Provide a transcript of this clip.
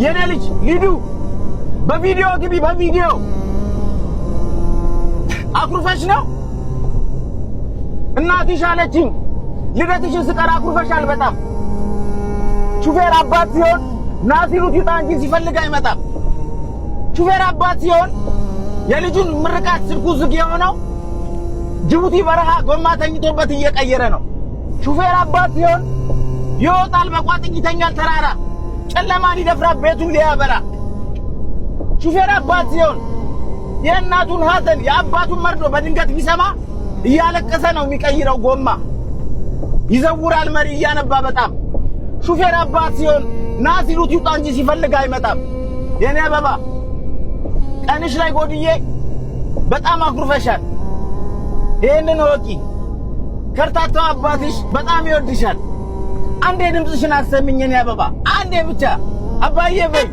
የኔ ልጅ ሊዱ በቪዲዮ ግቢ፣ በቪዲዮ። አኩርፈሽ ነው። እናትሽ አለችኝ ልደትሽን ስቀር አኩርፈሻል በጣም። ሹፌር አባት ሲሆን ና ሲሉት ይውጣ እንጂ ሲፈልግ አይመጣም። ሹፌር አባት ሲሆን የልጁን ምርቃት ስልኩ ዝግ የሆነው ጅቡቲ በረሃ ጎማ ተኝቶበት እየቀየረ ነው። ሹፌር አባት ሲሆን ይወጣል በቋጥኝ ይተኛል ተራራ፣ ጨለማን ይደፍራል ቤቱን ሊያበራ። ሹፌር አባት ሲሆን የእናቱን ሐዘን የአባቱን መርዶ በድንገት ቢሰማ እያለቀሰ ነው የሚቀይረው ጎማ። ይዘውራል መሪ እያነባ በጣም። ሹፌር አባት ሲሆን ና ሲሉት ይውጣ እንጂ ሲፈልግ አይመጣም። የኔ አበባ፣ ቀንሽ ላይ ጎድዬ በጣም አኩርፈሻል። ይህንን እወቂ። ከርታታው አባትሽ በጣም ይወድሻል። አንዴ ድምፅሽን አሰሚኝ የኔ አበባ፣ አንዴ ብቻ አባዬ በይ።